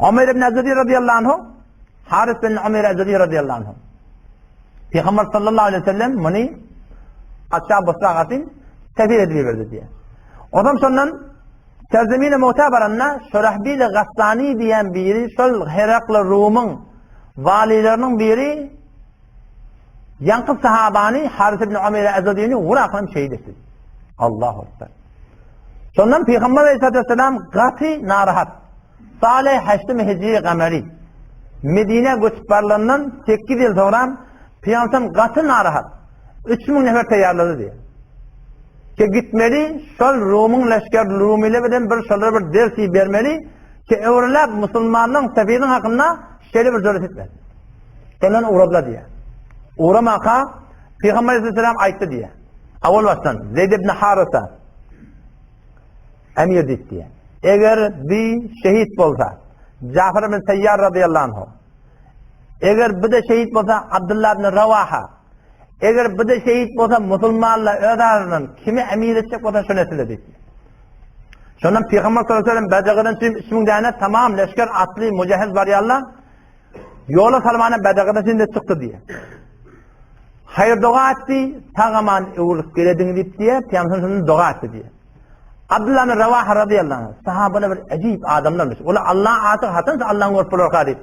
Omer ibn Azadi radiyallahu anhu, Haris bin Omer Azadi radiyallahu anhu. Peygamber sallallahu aleyhi ve sellem muny Patyşa Bosra gatyn sefir edip iberdi diýýär. Ondan şondan Serzemine Mu'ta baranda Şurahbil Gassani diýen biri şol Herakl Rumyň walileriniň biri ýaňky sahabany Haris ibn Umeýr Azadini uraklam şehit etdi. Allahu ekber. Şondan Peygamber Aleyhisselatü Vesselam gaty narahat. Salih Haştym Hijri Gameri. Medine göçüp barlandan 8 ýyl soňra Peygamber gaty narahat. 3000 nefer taýýarlady diýýär. Ki gitmeli, şol Rumyň leşger Rumile bilen bir şolara bir dersi bermeli, ki öwrüläp musulmanlaryň sefiriň hakynda şeýle bir jüret etmez. Şondan ugradylar diýýär. Ugramaka Peygamber Aleyhisselam aýtdy diýýär. Awal başdan Zeyd ibn Harisa emir diýdi diýýär. Eger bi şehit bolsa, Jafar ibn Seyyar radıyallahu anhu Eger bu da şehit bolsa Abdullah ibn Rawaha. Eger bu da şehit bolsa musulmanlar öz aralaryndan kimi emir etjek bolsa şony etsinler diýdi. Şondan Peygamber sallallahu aleyhi ve sellem Bedagadan çykyp 3000 däne tamam leşger atly mücahid barýarlar. Ýola salmana Bedagadan çykyp çykdy diýe. Haýyr doga etdi, sag-aman öwrülip gelediň diýip diýe, Peygamber şondan doga etdi diýe. Abdullah ibn Rawaha radıyallahu anh, sahabalar bir ajib adamlarmyş. Olar Allah aşyk, haçan Allah'ın görüp bolarka diýip.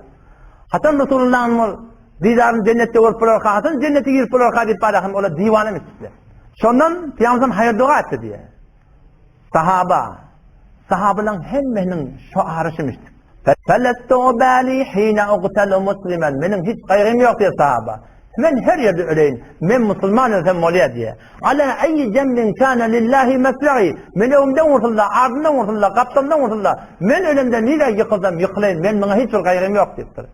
Haçan Resulullah'ın ol didaryny cennetde görüp bolarka, haçan cennete girip bolarka diýip barahym olar diwana misli. Şondan Peygamber haýyr doga etdi diýe. Sahaba, sahabalaryň hemmesiniň şuary şumyşdy. Felestu ubali hina uqtalu musliman. Meniň hiç gaýgym ýok diýýär sahaba. Men her ýerde öleýin, men musulman ölsem bolýar diýýär. Ala aýyi jembin kana lillahi mesra'i. Men öňümden ursulda, ardymdan ursulda, gapdalymdan ursulda, men ölemde nirä ýykylsam ýykylaýyn, men muňa hiç bir gaýgym ýok diýipdir.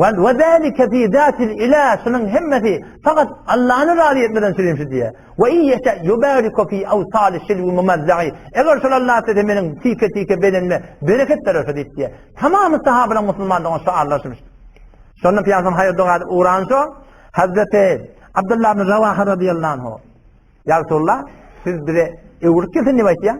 Ve zalike fi zatil ilah şunuň hemmesi fakat Allah'ny razy etmeden şirin şu diýýär. Ve in yeşe yubariku fi awsali şilwi mumazza'i. Eger şol Allah islese meniň tike-tike bedenime bereket berer şu diýip diýýär. Tamamy sahabalaryň musulmandygyny şu arlaşypdyr. Şonda Pygamber haýyr doga edip ugran şo Hazreti Abdullah ibn Rawaha radıyallahu anhu. Ya Resulullah siz bize öwrüp gelsin diýip aýtýaň.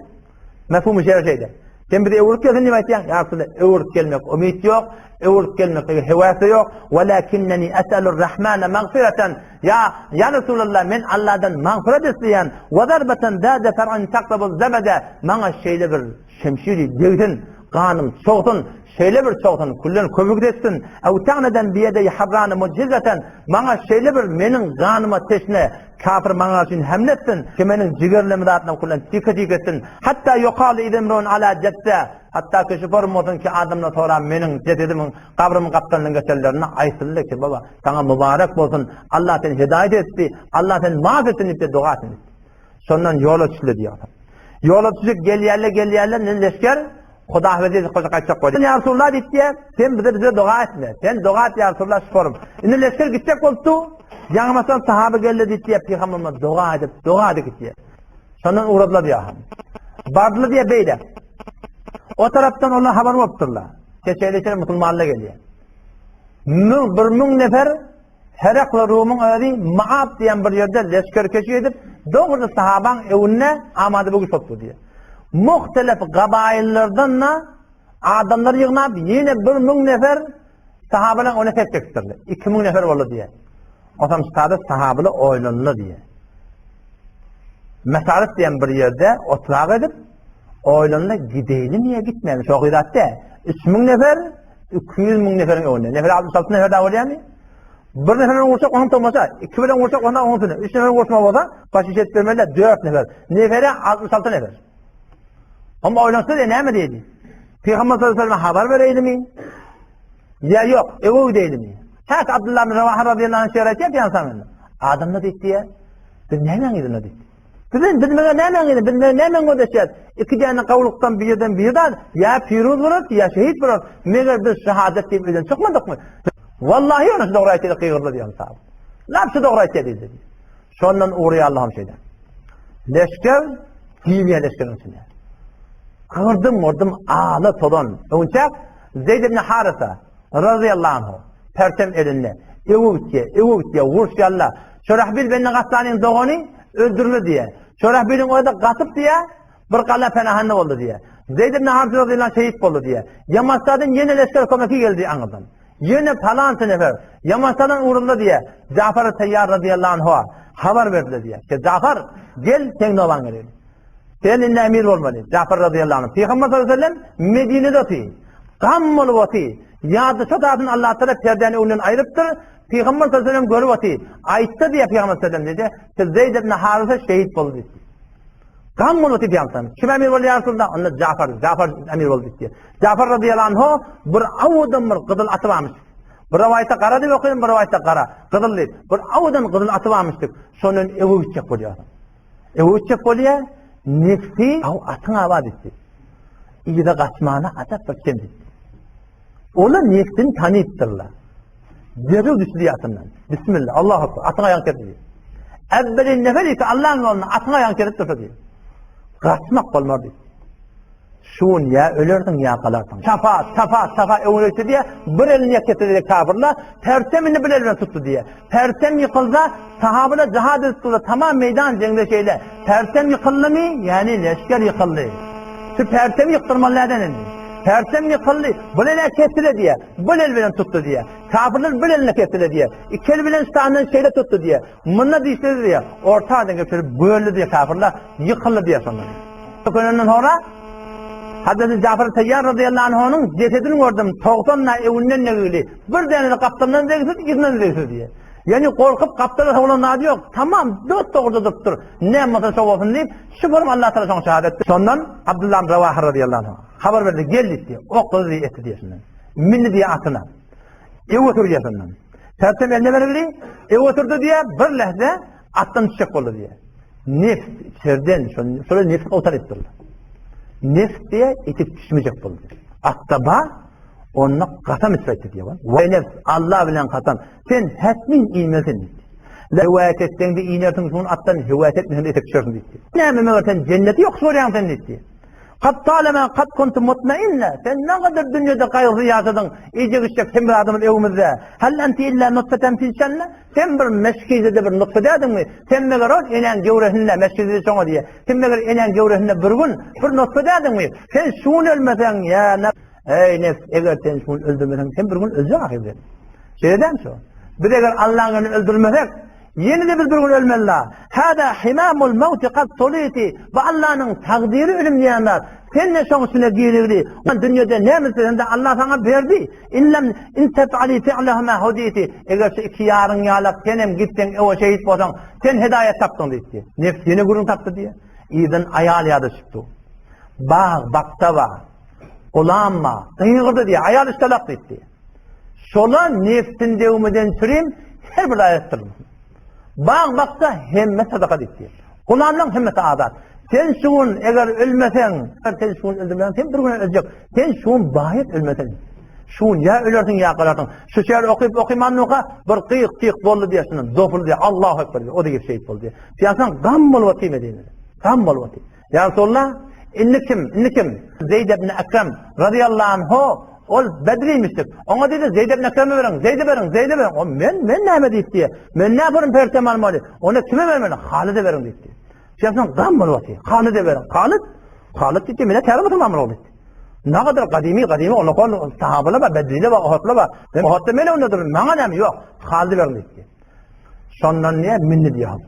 Mefhumy şeýle şeýle. Sen bize öwrüp gelsin diýip aýtýaň. Ya Resulullah öwrüp gelmek umyt ýok, öwrüp gelmek hewäsi ýok. Walakinneni es'alur rahmana magfiratan. Ya ya Resulullah men Allahdan magfiret isleýän. Wa zarbatan zada far'an taqtabu zabada. Maňa şeýle bir Şemşiri degsin, ganym çogsun, şeýle bir çogsun, külden kömük etsin. Ew ta'neden biýedeý harrany mujizeten, maňa şeýle bir meniň ganyma teşne kafir maňa garşy hemle etsin, ki meniň jigerlerimi zatynam külden tike-tike etsin. Hatda ýokaly idemrun ala jesse, hatda ki şu form bolsun ki adamlar soran meniň jesedimiň gabrymyň gapdalyndan geçenlerinde aýtsynlar ki baba saňa mubarek bolsun, Allah seni hidaýat etdi, Allah seni maaf etsin diýip doga etsin. Şondan ýola düşdüler diýýär. Ýola düşüp gelýärler, gelýärler, ne leşger Huda hafiz diýip hoşa gaýtjak bolýar. Ýa Resulullah diýdi, sen bize bize doga etme. Sen doga et ýa Resulullah şu forum. Indi leşger gitjek bolupdy. Ýaňy sahaba geldi diýdi, Pygamberimiz doga edip, doga edip gitdi. Şondan ugradylar diýýär. Bardylar diýýär beýle. O tarapdan olar habar bolupdyrlar. Keçeýle musulmanlar gelýär. Müň, bir müň nefer Herakl Rumyň özi Maab diýen bir ýerde leşgerkeşi edip, dogry sahabaň öwünde amada bu güç diýýär. Muhtelef gabaýyllardan-da adamlar ýygnap, ýene 1000 nefer sahabalaryň öňüne ses çekipdirler. 2000 nefer boldy diýýär. Osam sada sahabalar oýlandylar diýýär. Mesaret diýen bir ýerde oturak edip, oýlandylar, gideýlimi ýa gitmäýlimi? Şo gyzat dä. 3000 nefer 200 müň neferiň öňünde. Nefer 66 nefer daha bolýarmy? Bir nefer bilen ursak onuň tomaşa, iki bilen ursak onda onuň üç nefer urşma bolsa, baş iş edip bermeliler, dört nefer. Nefere 66 nefer. Amma oýlansa da näme diýdi? Peygamber sallallahu aleyhi ve sellem habar bereýdimi? Ýa ýok, ewe gideýdimi? Häk Abdullah ibn Rawaha radiyallahu anh şeýle aýtýar Peygamber. Adamlar diýdi, biz nämäň yzyna diýdi. Biz biz meňe nämäň yzyna, biz meňe nämäň gödeşýär? Iki däne gawlukdan bir ýerden bir ýerden ýa piruz bolar, ýa şehit bolar. Meger biz şahadat diýip öýden çykmadykmy? Wallahi ýöne şu dogry aýtdy gygyrdy diýen sahaba. Näme dogry aýtdy diýdi. Şondan ugrý Allahym şeýle. Leşger girýär leşgeriň içine. Gyrdym gyrdym ala tozan. Öňçäk Zeyd ibn Harisa razyýallahu anhu perçem elinde. Öwüp gitýär, öwüp gitýär, uruşýarlar. Şurahbil bin Gassanyň dogany öldürildi diýýär. Şurahbiliň özi gatyp diýýär. Bir gala penahanda boldy diýýär. Zeýd ibn Haris radiyallahu anh şehit boldy diýýär. Ýamasdadan ýene leşger kömeki geldi aňyrdan. Ýene palança nefer Ýamasdadan ugruldy diýýär. Jafar Taýýar radiyallahu anhu habar berdiler diýýär. Ki Jafar gel seň nobaň geldi. Sen indi emir bolmaly. Jafar radiyallahu anh. Peygamber sallallahu aleyhi ve sellem Medine'de oty. Gam bolup oty. Ýa-da şo zatyn Allah Taala perdäni öňünden aýrypdyr. Pygamber sallallahu aleyhi ve sellem görüp oty. Aýtdy diýýär Pygamber sallallahu aleyhi ve sellem diýdi. Siz Zeyd ibn Harisa şehit boldy diýdi. Gam bolup otyr Pygamber. Kim emir boldy ýa Resulallah? Onda Jafar, Jafar emir boldy diýdi. Jafar radiyallahu anhu bir awdan bir gyzyl aty barmyş. Bir rowaýatda gara diýip okaýan, bir rowaýatda gara, gyzyl diýip. Bir awdan gyzyl aty barmyşdyk. Şondan öwe gitjek bolýar. Öwe gitjek bolýar, nefsi aw atyň abat etdi. Yza gaçmana ajap bir çem diýdi. Olar nefsini tanypdyrlar. Derrew düşdi atyndan. Bismillah, Allahu Ekber, atyň aýagyny kesdi diýdi. Äwweli nefer ýeke Allah'ın ýolunda atyň aýagyny kesip dursa diýdi. Gaçmak bolmaz diýdi. Şun ýa ölersiň ýa galarsyň. Çapa, çapa, çapa öňüne gitdi diýe, bir elini ýa kesdi diýe kafirler, perçemini bir eline tutdy diýe. Perçem ýykylsa, sahabalar jihad edip durlar, tamam meýdan jeňde şeýle. Perçem ýykyldymy, ýagny leşger ýykyldy. Şu perçemi ýykdyrmaly näden indi? Perçem ýykyldy, bir ele kesdile diýe, bir el bilen tutdy diýe. Kafirler bir eline kesdile diýe. Iki el bilen ştandan şeýle tutdy diýe. Munda dişledi diýe. Orta adan geçirip böldi diýe kafirler, ýykyldy diýe şonda. Kökeninden sonra Hazreti Jafar Tayyar radıyallahu anhu'nun cesedini gördüm. 90 na evinden negili. Bir tane de kaptandan degsiz, yzdan degsiz diýe. Ýani gorkup gapdala sowlan zady ýok. Tamam, dost dogruda durupdyr. Näme bolsa şo bolsun diýip, şu bolup Allah Taala şoňa şahadat etdi. Şondan Abdullah ibn Rawaha radıyallahu anhu habar berdi, gel diýdi. Oklady diýdi, etdi diýdi şundan. Mindi diýdi atyna. Ew otur diýdi şondan. Tertem eline berildi. Ew oturdy diýdi, bir lehze atdan düşjek boldy diýdi. Nefs içerden, şola nefs gowtar etdirdi. Nefs diýe itip düşmejek boldy. Atda ba, onda kasam içip aýtdy diýe. Wa nefs Allah bilen kasam. Sen hetmin iýmelisin diýdi. Höwäýet etseň-de iýnersiň, şuny atdan höwäýet etmeseň-de etek düşersiň diýdi. Näme meger sen jenneti ýokuş görýäň sen diýdi. Kad talama kad kuntu mutmainna. Sen ne kadar dünýede gaýgysyz ýaşadyň, iýjek içjek hemme zadymyz öwümizde. Hal enti illa nutfeten fil şanna. Sen bir meşgizede bir nutfe dädiňmi? Sen meger ol enäň göwresinde meşgizede şoňa diýe. Sen meger enäň göwresinde bir gün bir nutfe dädiňmi? Sen şuny ölmeseň ýa Eý nefs, eger sen şuny öldürmeseň, sen bir gün öljek ahyr sen. Şeýle dälmi şo? Biz eger Allaň elini öldürmesek, ýene-de biz bir gün ölmeli-la. Hada himamul mawti kad suliti. Bu Allanyň takdyry ölüm diýen zat. Sen-de şoň içine girigli. Dünýede näme isleseň-de Allah saňa berdi. Illem in tef'ali fi'lehuma huditi. Eger şu iki ýaryň ýalak senem gitseň öwe şehit bolsaň, sen hidaýat tapdyň diýdi. Nefs ýene gürrüň tapdy diýýär. Yzdan aýal ýada düşüpdi. Bag, bakja bar. Gulam bar. Gygyrdy diýýär. Aýal üç talak diýdi. Şola nefsin döwmeden çürim her bir aýatdyr. Bag baksa hemme sadaka diýdi. Gulamlaň hemmesi azat. Sen şu gün eger ölmeseň, sen şu gün öldürmeseň, sen bir gün öljek. Sen şu gün baýat ölmeseň. Şu gün ýa ölersiň ýa galarsyň. Şu şeýle okyp okyman oka bir gyýyk tyk boldy diýe şundan. Dopul diýe Allahu ekber diýe. O diýip şehit boldy. Diýseň gam bolup otyr Medinede. Gam bolup otyr. Ýa Resulallah, indi kim, indi kim? Zeýd ibn Ekrem radiyallahu anhu ol Bedrimişdik. Oňa diýdi, Zeýd ibn Ekreme beriň, Zeýde beriň, Zeýde beriň. O men, men näme diýip diýe. Men näme borum pertem almaly? Ona kime bermeli? Halyda beriň diýipdi. Şeýtan gam bolup otyr. Halyda beriň. Halyt, Halyt diýdi, men täze musulman boldy. Ne kadar gadymy, gadymy onakon sahabalar bar, Bedriler bar, Uhudlar bar. Men Uhudda men onda durun, maňa näme ýok. Halyda beriň diýipdi. Şondan ne mindi diýýär.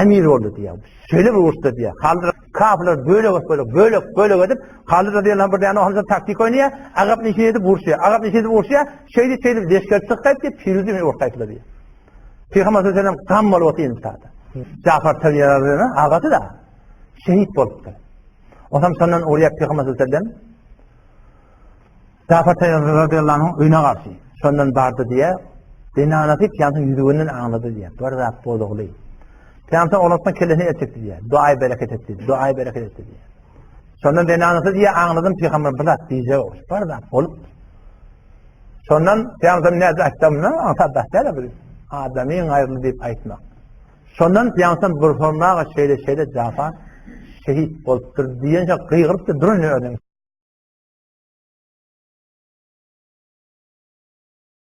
Emir boldy diýýär. Şeýle bir uruşda diýýär. Halyt kafirler bölek bölek bölek bölek edip Halyt radiyallahu anh bir däne ohansa taktik oýnaýar. Agap nişin edip uruşýar. Agap nişin edip uruşýar. Şeýdip şeýdip leşger çykýar diýip Firuzi bilen uruşýar diýýär. Peygamber sallallahu aleyhi ve sellem gam bolup otyr sada. Jafar Tayyar agasy da şehit bolupdyr. Ondan şondan urýar Peygamber sallallahu aleyhi ve sellem Jafar Tayyar radiyallahu anh'ın öýüne garşy. Şondan bardy diýe, zenanasy Pygamberin ýüzüginden aňlady diýe. Bir zat bozugly. Pygamber olatdan kellesini el çekdi diýe. Duaý bereket etdi, duaý bereket etdi diýe. Şondan zenanasy diýe aňladym Pygamber bir zat diýjek olmuş. Bir zat bolup. Şondan Pygamber näde aýtdym, aňsat zat däl bu. Adamyň aýryly diýip aýtmak. Şondan Pygamber bir sormaga şeýle şeýle Jafar şehit bolupdyr diýençe gygyrypdy duran özüniň.